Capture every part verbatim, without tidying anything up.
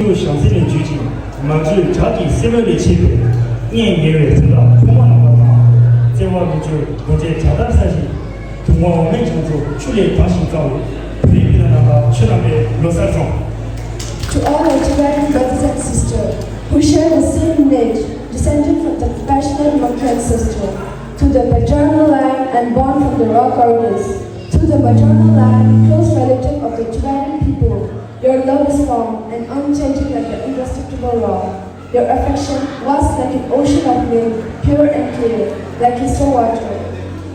ཆུ་བྱང་སེམས་ལས་བརྗོད་ཅིང་། མ་བཅོས་བྱ་གི་སེམས་ལས་བྱེད་པའི། སྙན་ཉེ་བའི་དོན་དག་ཕུང་པོ་རྣམ་པ་དང་། བརྩེ་བ་ལུས་སྦྱོར་རྡོ་རྗེ་བྱ་ལྟར་སྲ་ཞིང་། དུང་བ་འོ་མའི་ཆང་ཚོགས་ཆུ་ལས་དྭངས་ཤིང་གཙང་བའི། བོད་རིགས་སྤུན་ཟླ་རྣམ་པ་ཁྱོད་རྣམ་པའི་ལོ་གསར་བཟང་། To all our Tibetan brothers and sisters who share the same lineage, descended from the compassionate Mangkha ancestor, to the paternal line and born from the rock goddess, to the maternal line, close relative of the Tibetan people, your love is warm and unchanging like the indestructible rock. Your affection vast like an ocean of milk, pure and clear, like crystal water.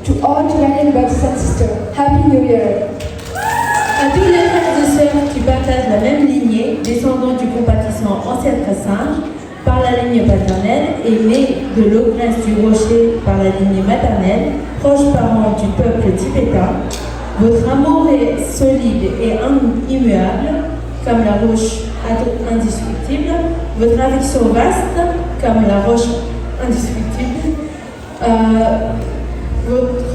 To all Tibetan brothers and sisters, Happy New Year! À tous les frères et sœurs qui partagent la même lignée, descendants du compatissant ancêtre singe, par la ligne paternelle et nés de l'ogresse du rocher par la ligne maternelle, proches parents du peuple tibétain, votre amour est solide et im-, immuable, comme la roche ad-, indestructible, votre affection vaste, comme la roche indestructible, euh, votre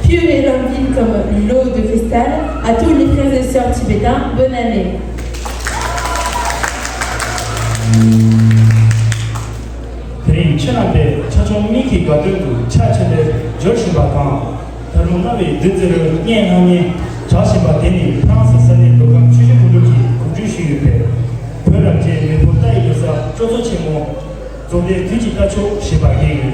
pur et limpide comme l'eau de cristal, à tous les frères et sœurs tibétains, bonne année. དེ་རིང་ཁྱེད་རྣམ་པས་ཆ་ཆུང་མིག་གི་དགའ་སྟོན་དུ་ཕྱག་ཕྱི་ལེར་འབྱོར་བཞིན་པ་དང་། ད་རུང་རྣ་བའི་བདུད་རྩི་རོལ་སྙན་ངག་སྙན་གྲགས་བཞིན་པ་དེ་ནི་ཧྥ་རན་སི་ས་གནས་མདོ་ཁམས་ཆུ་བཞི་སྒང་དྲུག་གིས་གོ་སྒྲིག་ཞུས་ཡོད་པས། བོད་རབ་རྒྱས་མེས་པོ་ཏཱའི་ལོ་གསར་སྤྲོ་ཚོགས་ཆེན་མོ་རྫོགས་ལྡན་དུས་ཀྱི་རྟ་མཆོག་ཞེས་པ་དེ་ཡིན།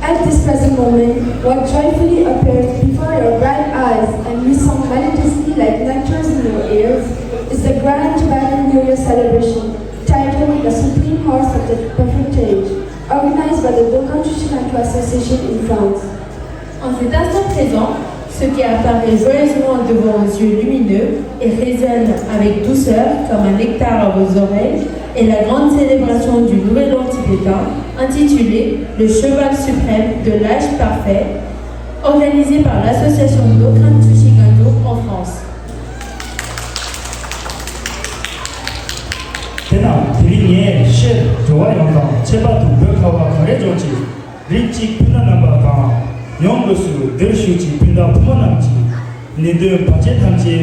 At this present moment, what joyfully appears before your bright eyes and resounds melodiously like nectars in your ears is the grand Tibetan New Year celebration, titled The Supreme Horse of the Perfect Age, organized by the Dokkan Chushi Kangto Association in France. En cet instant présent, ce qui apparaît joyeusement devant vos yeux lumineux et résonne avec douceur comme un nectar à vos oreilles est la grande célébration du Nouvel An tibétain intitulée Le Cheval suprême de l'âge parfait, organisée par l'association Dokkan Chushi Kangto en France. དེས་ན་དེ་རིང་ངས་ཤེར་འགྲོ་བ་ཡོངས་དང་ཁྱད་པར་དུ་བོད་ཁ་བ་གངས་རིའི་ལྗོངས་ཀྱི་རིགས་གཅིག་སྤུན་ཟླ་རྣམ་པ་དང་། ཡོངས་དངོས་སུ་འདིར་བཞུགས་ཀྱི་སྤུན་ཟླ་ཕོ་མོ་རྣམས་ཀྱི་ནད་གདོན་བར་ཆད་ཐམས་ཅད་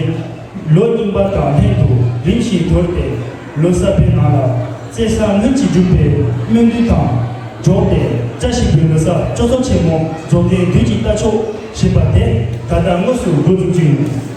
ལོ་རྙིང་པ་དང་ལྷན་དུ་རིམ་བཞིན་དོར་ཏེ། ལོ་གསར་པའི་ནང་ལ་བརྩེ་གསར་སྔོན་གྱི་འགྲུབ་པའི་སྨོན་འདུན་དང་འགྲོགས་ཏེ། བཀྲ་ཤིས་པའི་ལོ་གསར་སྤྲོ་ཚོགས་ཆེན་མོ་རྫོགས་ལྡན་དུས་ཀྱི་རྟ་མཆོག་ཞེས་པ་དེ་ད་ལྟ་དངོས་སུ་འགོ་འཛུགས་རྒྱུ་ཡིན།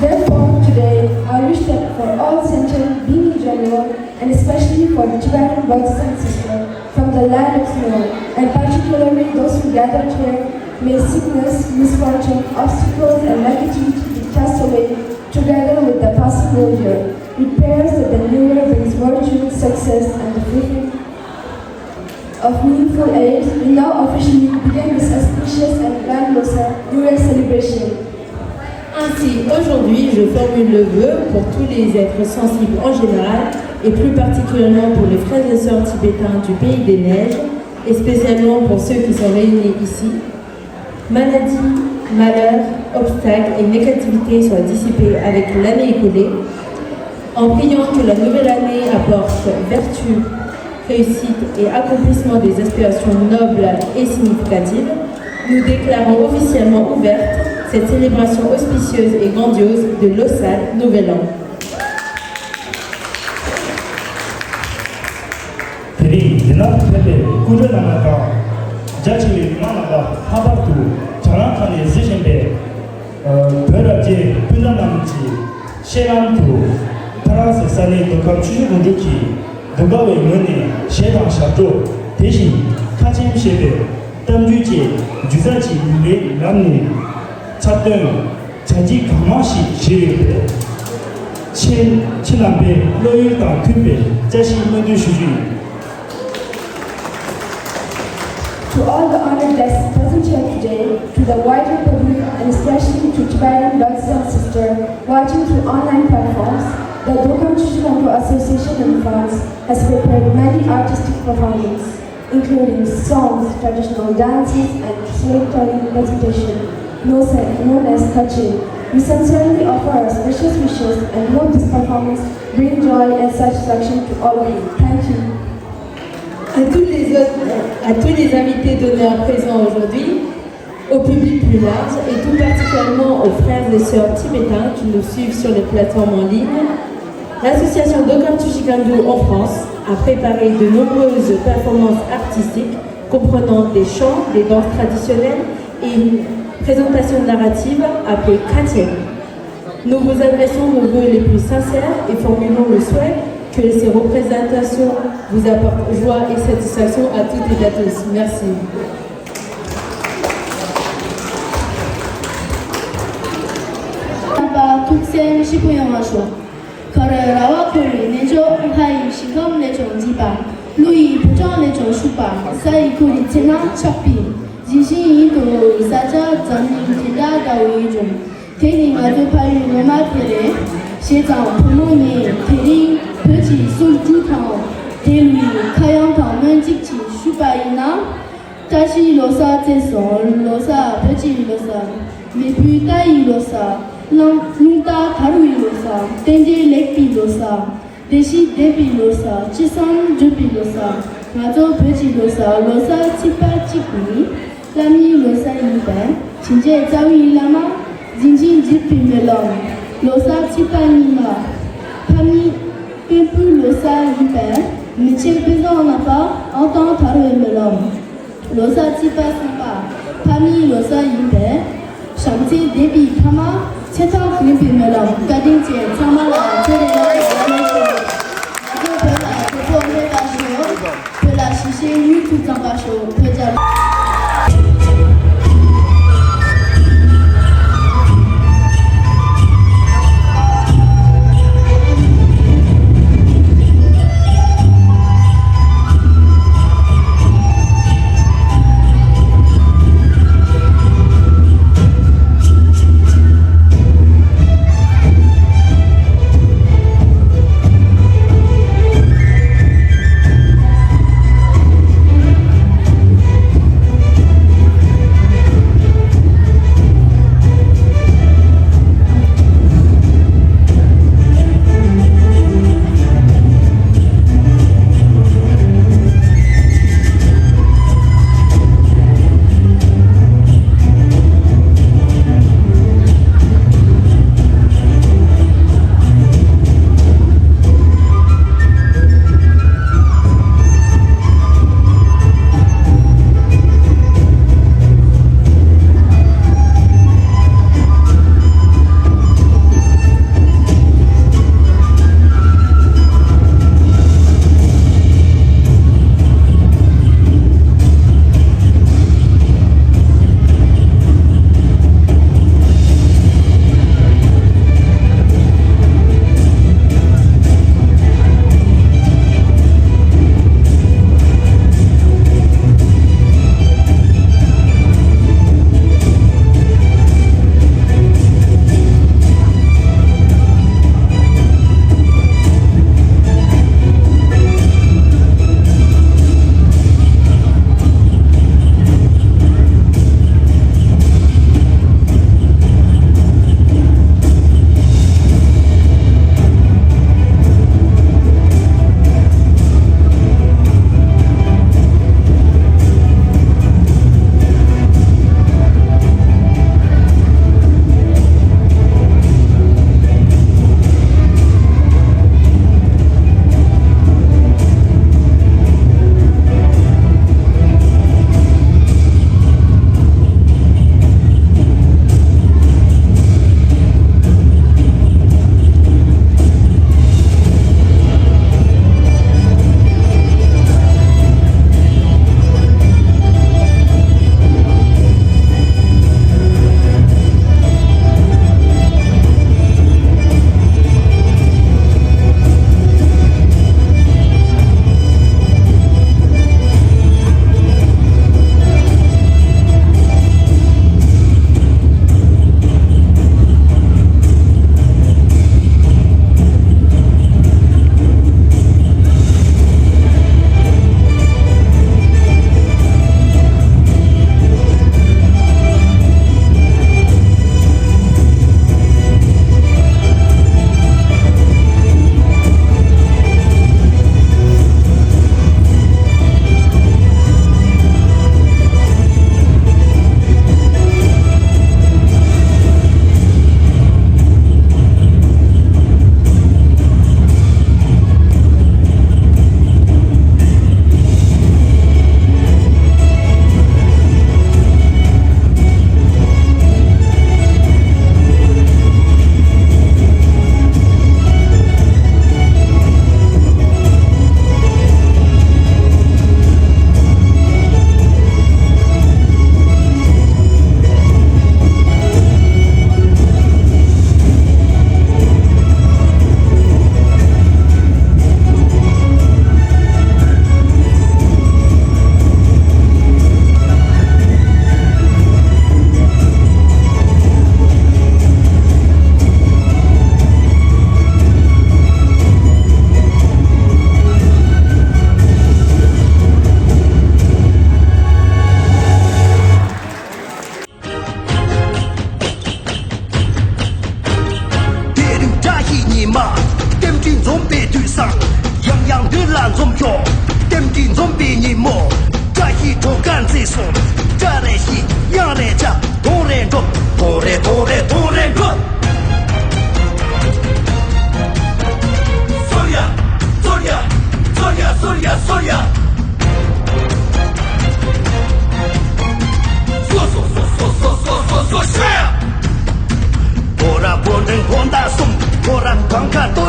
Therefore, today, I wish that for all sentient being in general, and especially for the Tibetan brothers and sisters from the land of snow, and particularly those who gathered here, may sickness, misfortune, obstacles, and negativity be cast away, together with the passing old year. It appears that the new year brings virtue, success, and the fulfillment of meaningful age. We now officially begin this auspicious and grand Losar New Year celebration. Ainsi, aujourd'hui, je formule le vœu pour tous les êtres sensibles en général et plus particulièrement pour les frères et sœurs tibétains du pays des neiges, et spécialement pour ceux qui sont réunis ici. Maladies, malheurs, obstacles et négativités soient dissipés avec l'année écoulée, en priant que la nouvelle année apporte vertu, réussite et accomplissement des aspirations nobles et significatives, nous déclarons officiellement ouverte cette célébration auspicieuse et grandiose de l'Osal Nouvel An. དེ་རིང་འདི་ན་ཕེབས་པའི་སྐུ་མགྲོན་རྣམ་པ་དང་། རྒྱ་ཆེ་བའི་མི་མང་རྣམ་པ། ལྷག་པར་དུ་བྱ་ལམ་ཁག་ནས་གཟིགས་བཞིན་པའི་བོད་རབ་རྒྱས་སྤུན་ཟླ་རྣམས་ཀྱི་ཤེལ་ལམ་དུ། ཧྥ་རན་སི་ས་གནས་མདོ་ཁམས་ཆུ་བཞི་སྒང་དྲུག་གིས་གདུགས་དཀར་བའི་ངོས་ནས་གཞས་དང་ཞབས་བྲོ། དེ་བཞིན་ཁ་ཆེམས་ཞེས་པའི་གཏམ་རྒྱུད་བཅས་སྒྱུ་རྩལ་གྱི་ལག་ལེན་ལམ་ནས་འཁྲབ་སྟོན། བྱ་བྱེད་གང་མང་ཞིག་བཞེས་ཡོད་པས། ཁྱེད་ཁྱེད་རྣམ་པའི་བློ་ཡུལ་དང་མཐུན་པའི་བཀྲ་ཤིས་སྨོན་འདུན་ཞུ་རྒྱུ་ཡིན། To all the honored guests present here today, to the wider public, and especially to Tibetan brothers and sisters watching through online platforms, the Dokkan Chushi Kangto Association in France has prepared many artistic performances, including songs, traditional dances, and storytelling presentation, known as, known as Kachin. We sincerely offer our special wishes and hope this performance bring joy and satisfaction to all of you. Thank you. À tous les autres, à tous les invités d'honneur présents aujourd'hui, Au public plus large et tout particulièrement aux frères et sœurs tibétains qui nous suivent sur les plateformes en ligne, l'association Dokam Chushi Kandu en France a préparé de nombreuses performances artistiques comprenant des chants, des danses traditionnelles et une présentation narrative appelée Katieng. Nous vous adressons nos vœux les plus sincères et formulons le souhait que ces représentations vous apportent joie et satisfaction à toutes et à tous. Merci. རྣམ་པ་ཐུགས་སེམས་ཞིབ་པོ་ཡོང་བ་ཤོག་ཁ་རས་ར་བ་འཁོར་བའི་གནས་མཆོག་ལྷ་ཡི་ཞིང་ཁམས་ལས་ཀྱང་འཇིགས་པ། ཀླུ་ཡི་ཕོ་བྲང་ལས་ཀྱང་ཕྱུག་པ། ས་ཡི་འཁོར་བའི་ཚེ་ན་ཆགས་པའི་ཡིད་བཞིན་ཡིད་དུ་འོང་བའི་ས་ཆ་འཛམ་གླིང་འདི་འདྲ་དགའ་བའི་ལྗོངས། དེ་ནི་ང་ཚོ་ཕ་ཡུལ་ངོ་མ་དེ་རེད། བྱས་ཙང་བུ་མོ་ངས་དེ་རིང་བོད་ཀྱི་སྲོལ་རྒྱུན་དང་འབྲེལ་བའི་ཁ་གཡང་དང་སྨོན་འཇུག་ཅིག་ཞུས་པ་ཡིན་ན། བཀྲ་ཤིས་ལོ་གསར་བཅས་སོ། ལོ་གསར་བོད་ཀྱི་ལོ་གསར། མེས་པོའི་རྟ་ཡི་ལོ་གསར། རླུང་རླུང་རྟ་དར་བའི་ལོ་གསར། རྟེན་འབྲེལ་ལེགས་པའི་ལོ་གསར། བདེ་སྐྱིད་ལྡན་པའི་ལོ་གསར། ཅི་བསམ་འགྲུབ་པའི་ལོ་གསར། ང་ཚོ་བོད་ཀྱི་ལོ་གསར། ལོ་གསར་ཚེས་པ་གཅིག་ནི་བླ་མའི་ལོ་གསར་ཡིན་པས། དྲིན་ཅན་རྩ་བའི་བླ་མ་རིན་ཆེན་འཇིགས་པའི་སྨོན་ལམ། ལོ་གསར་ཚེས་པ་གཉིས་ལ་ཕ་མའི་དཔོན་པོའི་ལོ་གསར་ཡིན་པས། མི་ཆེན་དཔོན་བཟང་རྣམ་པ་ཨང་དང་དར་བའི་སྨོན་ལམ། ལོ་གསར་ཚེས་པ་གསུམ་པ་ཕ་མའི་ལོ་གསར་ཡིན་པས། བྱམས་བརྩེ་ལྡན་པའི་ཕ་མ་ཚེ་ཐག་རིང་པའི་སྨོན་ལམ། བཀའ་དྲིན་ཆེ། ཚང་མ་ལ་ཚེ་རིང་ལ་བཀྲ་ཤིས་བདེ་ལེགས་ཞུ། ང་ཚོ་བོད་ལ་བོད་པོ་སླེབས་པ་ཤོག་བོད་ལ་གཞིས་བྱེས་མྱུར་དུ་གཙང་པ་ཤོག་བོད་རྒྱལ།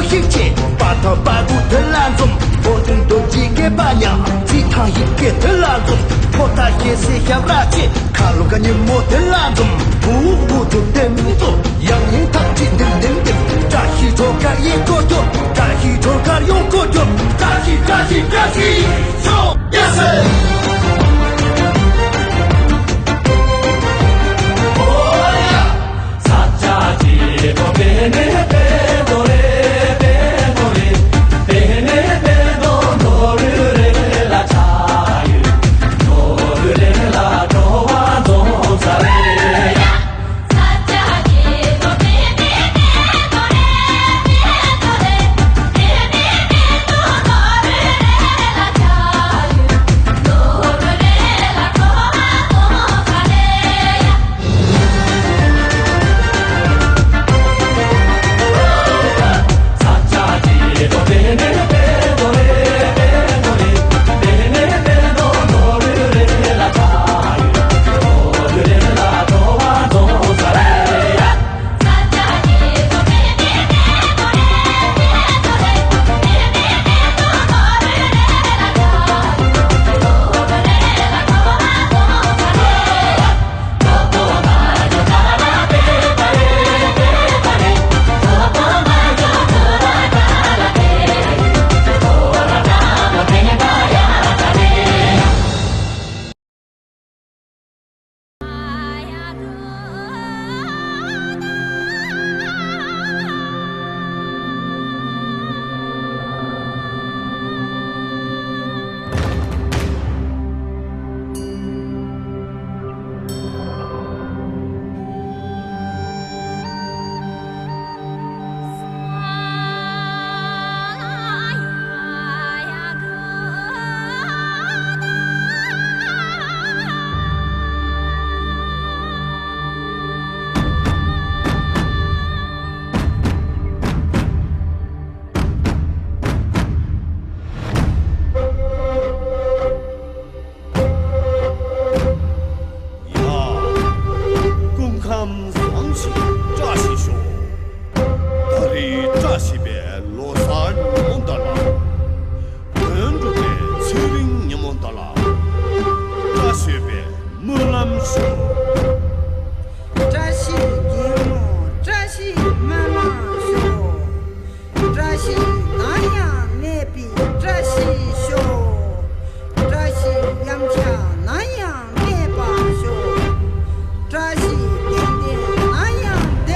ཤིག་ཅེས། པ་ཐང་པ་གུ་དེ་ལ་འཛོམས། ཕོ་བདུན་རྡོ་རྗེ་གེ་པ་ཉག་རྩིས་ཐང་ཡི་གེ་དེ་ལ་འཛོམས། ཕོ་ཐ་ཤེ་སེ་ཞབས་ར་ཅེ། ཁ་ལོ་ཀ་ཉི་མོ་དེ་ལ་འཛོམས། བུ་བུ་ཚོ་དེ་མི་ཚོ་ཡང་ཡིན་ཐག་ཅི་འདེམ་འདེམ་འདེམ། བཀྲ་ཤིས་སྒྲོལ་དཀར་ཡིན་གོ་རྒྱོབ། བཀྲ་ཤིས་སྒྲོལ་དཀར་ཡོང་གོ་རྒྱོབ། བཀྲ་ཤིས་བཀྲ་ཤིས་བཀྲ་ཤིས་ཤོག་ཡ་སེ། ཡ། སྐུ་ཁམས་བཟང་ཞིང་བཀྲ་ཤིས་ཤོག་ད་རེས་བཀྲ་ཤིས་པའི་ལོ་གསར་ཉིན་མོ་འདི་ལ། དོན་འགྲུབ་པའི་ཚེ་རིང་ཉིན་མོ་འདི་ལ། བཀྲ་ཤིས་པའི་སྨོན་ལམ་ཞུ། བཀྲ་ཤིས་ཉིན་མོ་བཀྲ་ཤིས་སྨོན་ལམ་ཞུ། བཀྲ་ཤིས་ནམ་ཡང་གནས་པའི་བཀྲ་ཤིས་ཤོག་བཀྲ་ཤིས་ཡང་ཆ་ནམ་ཡང་གནས་པར་ཤོག་བཀྲ་ཤིས་ཏན་ཏན་ནམ་ཡང་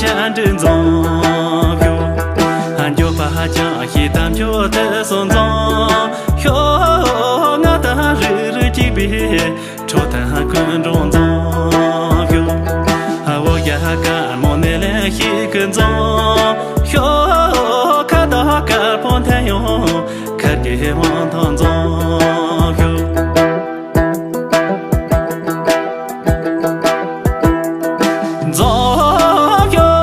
ཡ་འདྲེ་འཛོམས་ཤོག་འགྱོད་པ་ཅང་ཤེས་དམ་ཆོས་དེ་སོ་འཛོམས་ཤོག་ང་དང་རིགས་རུས་གཅིག་པའི་ཁྲོ་དང་ཀུན་འགྲོ་འཛོམས་ཤོག་འོ་ཡ་དཀར་མོ་ནས་ལེན་ཤེས་ཀི་འཛོམས་ཤོག་ཁ་དོག་དཀར་པོ་འཐེན་ཡོང་། ཁ་དེ་དབང་ཐང་འཛོམས་ཤོག་འཛོམས་ཤོག་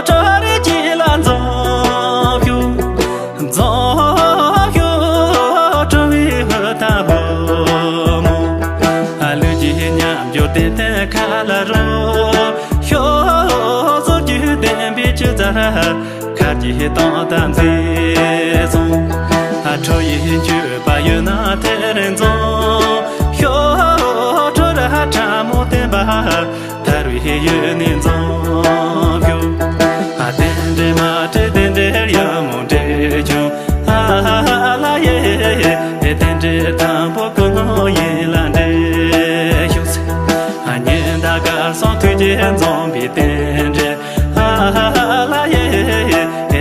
གྲོ་རེ་གྱིས་ལ་འཛོམས་ཤོག་འཛོམས་ཤོག་གྲོ་བའི་ཧུ་ཐག་བུ་མོ། ལུས་ཀྱི་ཉམས་འགྱུར་ཏན་ཏན་ཁ་ལ་རོལ་ཤོག་ཟོར་གྱི་བདེན་པའི་ཆུ་རྩ་ར། ཁ་ཅིག་སྟོང་དང་མཛེས་སོང་། ཁྲོ་ཡི་མཆོད་པ་ཡོད་ན་དེར་འཛོམས་ཤོག་ཁྲོ་ར་ཕྲ་མོ་བསྟན་པ་དར་བའི་ཡུལ་ནས་འཛོམས་ཤོག་རྟེན་འབྲེལ་མ་འབྲེལ་རྟེན་འབྲེལ་ཡང་མོ་འབྲེལ་བྱུང་། ཨ་ལ་ཡེ། རྟེན་འབྲེལ་དང་པོ་ཀུན་སློང་ཡིན་ལ་འབྲེལ་ཤོག་ཟེར། ཉི་ཟླ་སྐར་གསུམ་དུས་བརྒྱད་འཛོམས་པའི་རྟེན་འབྲེལ། ཨ་ལ་ཡེ།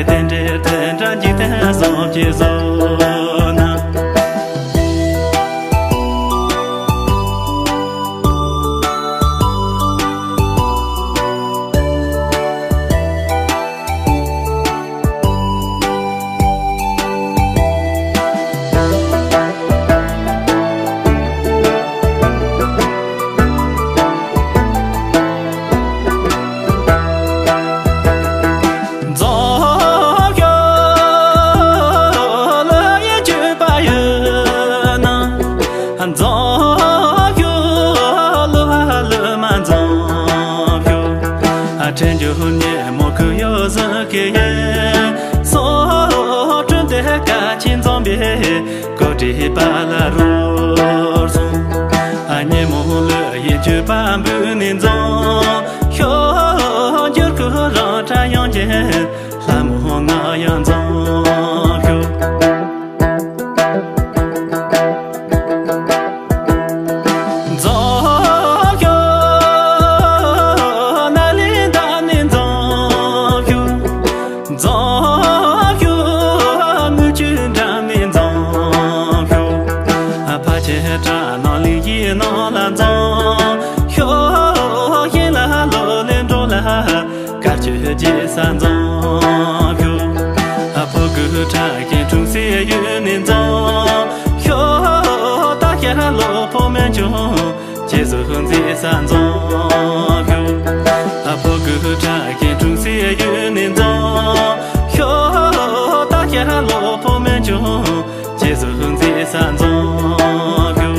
རྟེན་འབྲེལ་དོན་འདྲ་འཇིག་རྟེན་བཟང་གི་བཟོ་ན། འཛོམས་ཤོག་ལ་ཡི་གྱུར་པ་ཡོད་ན། འཛོམས་ཤོག་ལོ་བ་ལོ་མ་འཛོམས་ཤོག་ཁྲེན་ཇོ་ཉེ་མོ་ཁུ་ཡོ་ཟ་གི་ཡེ། སོ་ཁྲོན་དེ་ཀ་ཆེན་འཛོམས་པའི། ཀོ་ཏི་པ་ལ་རོལ་སོང་། ཉེ་མོ་ལོ་ཡི་གྱུར་པ་འབུལ་ནས་འཛོམས་ཤོག་འགྱུར་ཁུག་རང་སྒྲ་ཡང་ཅན་ལྷ་མོ་ང་ཡང་འཛོམས་ཤོག་འཛོམས་ཤོག་ན་ལེན་ད་ནས་འཛོམས་ཤོག་འཛོམས་ཤོག་དངུལ་ཆུ་འགྲམ་ནས་འཛོམས་ཤོག་ཕ་ཆེན་བྲག་ནང་ལིང་ཡི་ནང་ལ་འཛོམས་ཤོག་ཤིང་ལ་ལོ་ལེན་འགྲོ་ལ་དཀར་ཆུ་རྒྱས་ས་འཛོམས་ཤོག་ཕོ་དགུ་བྲག་གི་འཁྲུངས་སའི་ཡུལ་ནས་འཛོམས་ཤོག་ད་ཤར་ལོ་ཕོ་མོན་ཆུང་། རྗེས་སུ་མཛེས་ས་འཛོམས་ཤོག་ཨ་ཕོ་དགུ་བྲག་གི་འཁྲུངས་སའི་ཡུལ་ནས་འཛོམས་ཤོག་ད་ཤར་ལོ་ཕོ་མོན་ཆུང་། རྗེས་སུ་མཛེས་ས་འཛོམས་ཤོག་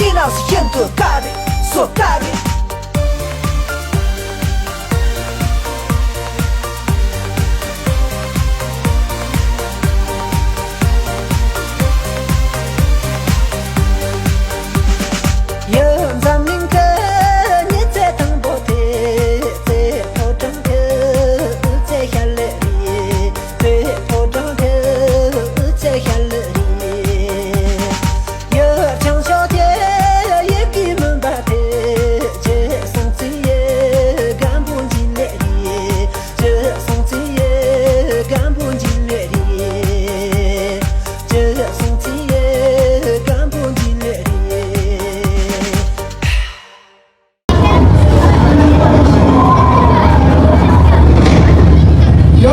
དེ་ནང་སུ་ཤིན་ཏུ་དཀའ་རེད་སོ་དཀའ་རེད། ཡ། འཛམ་གླིང་གི་མྱི་ཚེ་དང་པོ་དེ་ཚེ་ཕོ་བྲང་གི་ཚེ་ཤར་ལེ་རེད། ཚེ་ཕོ་བྲང་གི་ཚེ་ཤར་ལེ་རེད། ཡ། བྱང་ཕྱོགས་དེ་ཡི་གེ་མུན་པ་དེ་ཅི་སོང་ཚེ་ཡི་སྒམ་པོ་འཇིག་ལེ་རེད། ཅི་སོང་ཚེ་ཡི་སྒམ་པོ་འཇིག་ལེ་རེད། ཅི་སོང་ཚེ་ཡི་སྒམ་པོ་འཇིག་ལེ་རེད། ཡ།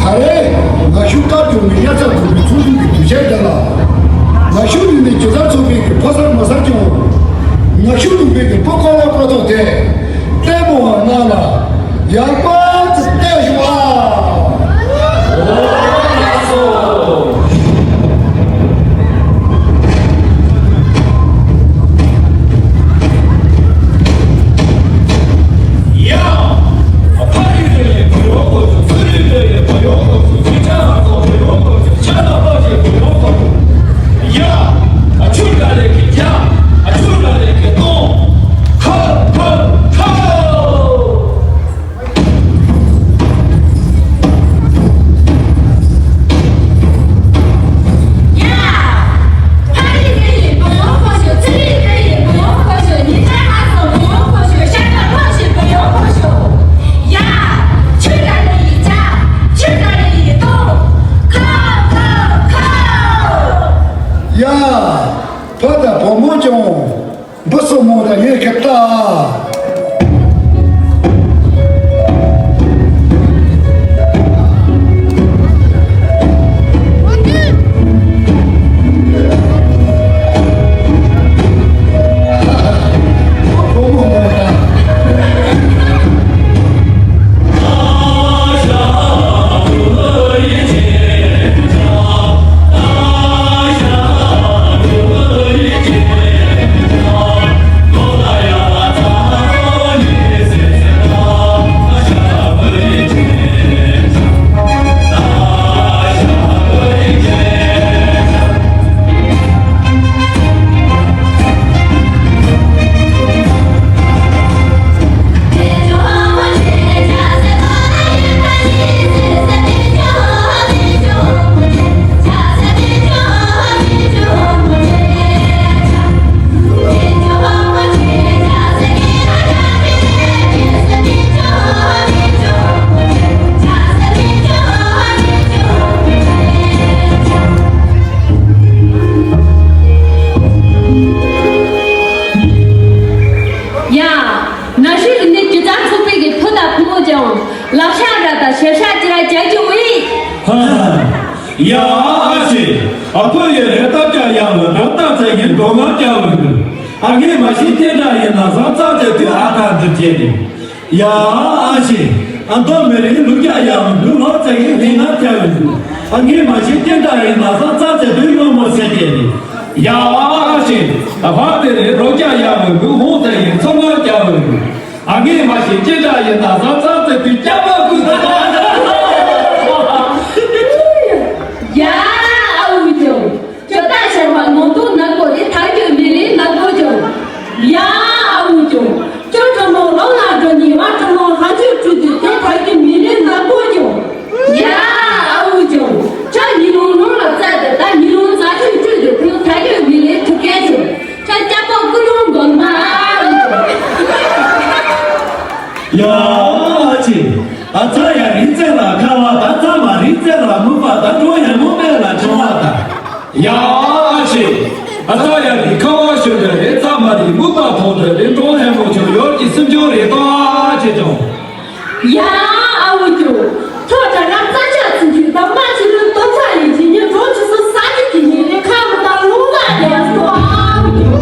ད་རེས་ང་ཤུ་བཀའ་བརྒྱུད་ནས་དབྱར་རྩྭ་དགུན་འབུའི་ཚོགས་འདུ་གི་དུས་ཆེན་དེ་ལ། ང་ཤུ་ཡུལ་ནས་སྒྱུ་རྩལ་ཚོགས་པའི་གི་ཕོ་གསར་མོ་གསར་སྐྱོང་། ང་ཤུ་ལུང་པའི་གི་ཕོ་ཀ་བ་ཀོ་ཐོག་དེ་ལྟད་མོ་བ་རྣམས་ལ་ཡག་པོ་བལྟས་ཤོག་ཨ། ཡ། ཕ་དང་བུ་མོ་ཀྱང་འབུ་སྲིན་མོ་དང་ངས་ཁེབས་ད། ཡ། ན་གཞོན་རིག་གནས་སྒྱུ་རྩལ་ཚོགས་པའི་གི་བུ་དང་བུ་མོ་ཀྱང་ལག་ཤ་ར་དང་ཞབས་ཤ་ཅི་ར་རྒྱག་རྒྱུ་བས། ཧ། ཡ་ཨ་ཞེ། ཨ་ཕོ་ཡི་རེ་ཏབ་ཀྱང་ཡང་མི་འགྲོ་ཏང་ཚེ་ཡིན་འགྲོ་ངང་ཀྱང་མི་འགྲོ། ཨ་ངས་མ་ཤེས་ཁྱེད་འདྲ་ཡིན་ན་བཟང་རྩ་དེ་དུས་ཨ་ཐང་འདི་བྱས་ནས། ཡ་ཨ་ཞེ། ཨ་མདོ་མི་རིགས་ལུགས་ཀྱང་ཡང་མི་འགྲོ་ངོ་ཚེ་ཡིན་ལྷིང་ང་ཐལ་བའི་འདུག་ཨ་ངས་མ་ཤེས་ཁྱེད་འདྲ་ཡིན་ན་བཟང་རྩ་དེ་དུས་སྔོན་མོ་ཟེར་བྱས་ནས། ཡ་ཨ་ཞེ། ཨ་ཕ་དེ་རེ་འགྲོ་ཀྱང་ཡང་མི་འགྲོ་ཧོང་ཚེ་ཡིན་ཚོ་ངང་ཀྱང་མི་འགྲོ། ཨ་ངས་མ་ཤེས་ཅི་འདྲ་ཡིན་ན་བཟང་ཚང་ཚེ་དུས་སྐྱ་མ་ཀུན་ཏུ། ཡ་ཨ་འུ་ཅོ། ཁྱོད་ད་ཤར་བ་ནོར་དུ་ནག་པོ་རེད་ཐག་གཅོད་མི་ལེན་ནག་པོ་ཅོ། ཡ་ཨ་འུ་ཅོ། ཁྱོད་གྲོ་མོ་ལོང་ལ་འགྲོ་ཉི་མ་གྲོ་མོ་ལྷ་ཆོས་ཁྲུས་དུས་དེ་ཐག་གཅོད་མི་ལེན་ནག་པོ་ཅོ། ཡ་ཨ་འུ་ཅོ། ཁྱོད་ཉི་ལོང་ལོང་ལ་བཙལ་ཏེ་ད་ཉི་ལོང་རྩ་ཆོས་ཁྲུས་དུས་དེ་ཐག་གཅོད་མི་ལེན་ཐུག་གལ་ཅོ། ཁྱོད་སྐྱ་པོ་ཀུན་སློང་མགོན་མ། ཡ་ཨ་ཅེ། ཨ་ཚ་ཡ་རིག་རྩལ་ལ་ཁ་བ་ད་ཚ་མ་རིག་རྩལ་ལ་མུ་པ་ད་གྲོ་ཡ་མུ་མེ་ལ་ཆུང་བ་ད། ཡ་ཨ་ཅེ། ཨ་ཚ་ཡ་རིག་ཁ་བ་ཤོད་རེ་རེ་ཚ་མ་རིག་མུ་པ་ཐོང་རེ་རེ་གྲོ་ཡ་མུ་ཆུང་ཡོར་གྱི་སེམས་ཆུང་རེ་ཏོ་ཨ་ཅེ་ཅུང་། ཡ་ཨ་འུ་ཅུ། ཐོ་ད་ར་ཙ་ཅག་ཚུན་ཆུ་དམ་པ་ཆུ་ལུ་ཏོ་ཚ་ཡི་ཇི་ཉི་གྲོ་ཆུ་སུ་ས་ཅི་གི་ཉི་རེ་ཁ་མི་ད་ལུང་ལ་རྒྱ་སུ་ཨ་འུ་ཅུ།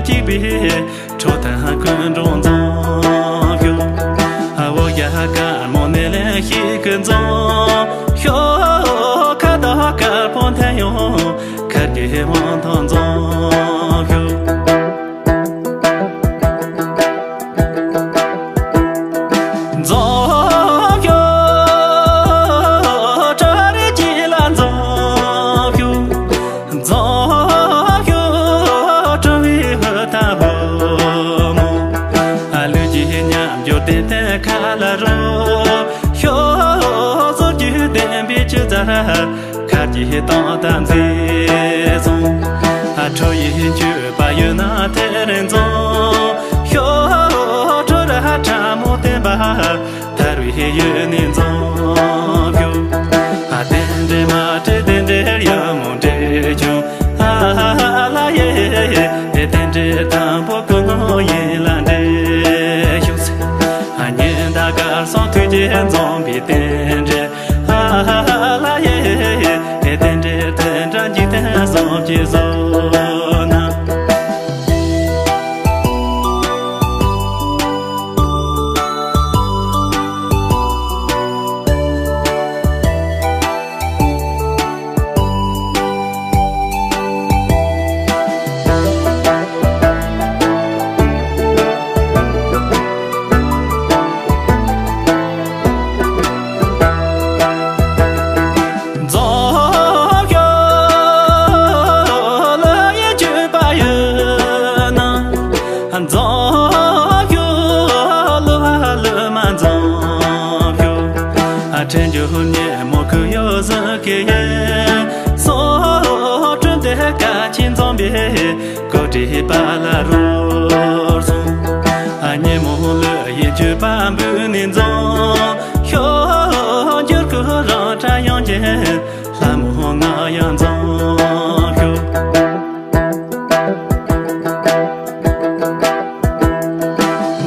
གཅིག་པའི་ཁྲོ་ཐང་ཀུན་འགྲོ་འཛོམས་ཤོག་ཨ་བོ་རྒྱ་དཀར་མོ་ནས་ལེན་ཞིག་གི་འཛོམས་ཤོག་ཁ་དོག་དཀར་པོ་འཐེན་ཡོང་ཁ་དགེ་དབང་ཐང་འཛོམས་ཤོག་འཛོམས་ཤོག་བྲག་རི་དཀྱིལ་ལ་འཛོམས་ཤོག་འཛོམས་ཤོག་བྲོ་བའི་ཧུར་ཐག་བུ་མོ། ཨ་ལུས་ཀྱི་ཉམས་འགྱུར་ཏན་ཏན་ཁ་ལ་རོལ་ཤོག་སོར་གྱི་བདེན་པའི་ཆུ་རྩྭ་ཁར་གྱི་སྟོང་དང་མཛེས་སོང་། ཨ་ཁྲོ་ཡི་མཆོད་པ་ཡོད་ན་དེར་འཛོམས་ཤོག་ཁྲོ་ར་ཁྲ་མོ་བསྟན་པ། ཐར་བའི་ཡུལ་ནས་འཛོམས་ཤོག་ཨ་རྟེན་འབྲེལ་མ་འབྲེལ་རྟེན་འབྲེལ་ཡང་མོ་འབྲེལ་བྱུང་། ཨ་ལ་ཡེ་རྟེན་འབྲེལ་དང་པོ་ཀུན་སློང་ཡིན་ལ་འབྲེལ་ཤོག་ཨ་ཉི་ཟླ་སྐར་གསུམ་དུས་བརྒྱད་འཛོམས་པའི་རྟེན་འབྲེལ། ཨ་ལ་ཡེ་རྟེན་འབྲེལ་དོན་འདྲ་འཇིག་རྟེན་གསུམ་གྱི་བཟོ་ན། འཛོམས་ཤོག་ལ་ཡི་གྱུར་པ་ཡོད་ན། འཛོམས་ཤོག་ལ་ལ་མ་འཛོམས་ཤོག་ཨ་ཕྲན་རྒྱུ་ཉེ་མོ་ཁུ་ཡོ་ཟ་གི་ཡེ་སོ་ཁྲོན་དེ་ཀ་ཆེན་འཛོམས་པའི་གོ་སྒྲིག་པ་ལ་རོལ་སོང་། ཨ་ཉེ་མོ་ལ་ཡི་གྱུར་པ་འབུལ་ནས་འཛོམས་ཤོག་འགྱུར་ཁུ་རང་ཁྲ་ཡོང་གྱེན། ལྷ་མོ་ང་ཡང་འཛོམས་ཤོག་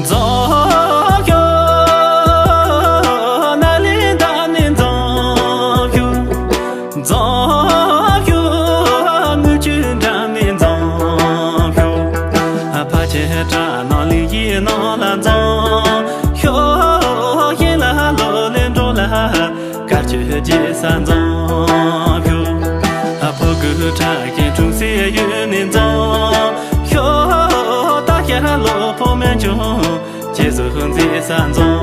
འཛོམས་ཤོག་ན་ལི་འདབས་ནས་འཛོམས་ཤོག་འཛོམས་ཤོག་དངུལ་ཆུ་འགྲམ་ནས་འཛོམས་ཤོག་ཕ་ཆེ་བྲག་ནང་ལི་ཡི་ནང་ལ་འཛོམས་ཤོག་ཤིང་ལ་ལོ་ལེ་འགྲོ་ལ། དཀར་ཆུ་རྒྱས་ས་འཛོམས་ཤོག་ཨ་ཕོ་དགུ་ཁྲག་གི་འཁྲུངས་སའི་ཡུལ་ནས་འཛོམས་ཤོག་ད་ཤར་ལོ་ཕོ་མེ་ཆུང་རྗེས་སུ་མཛེས་ས་འཛོམས་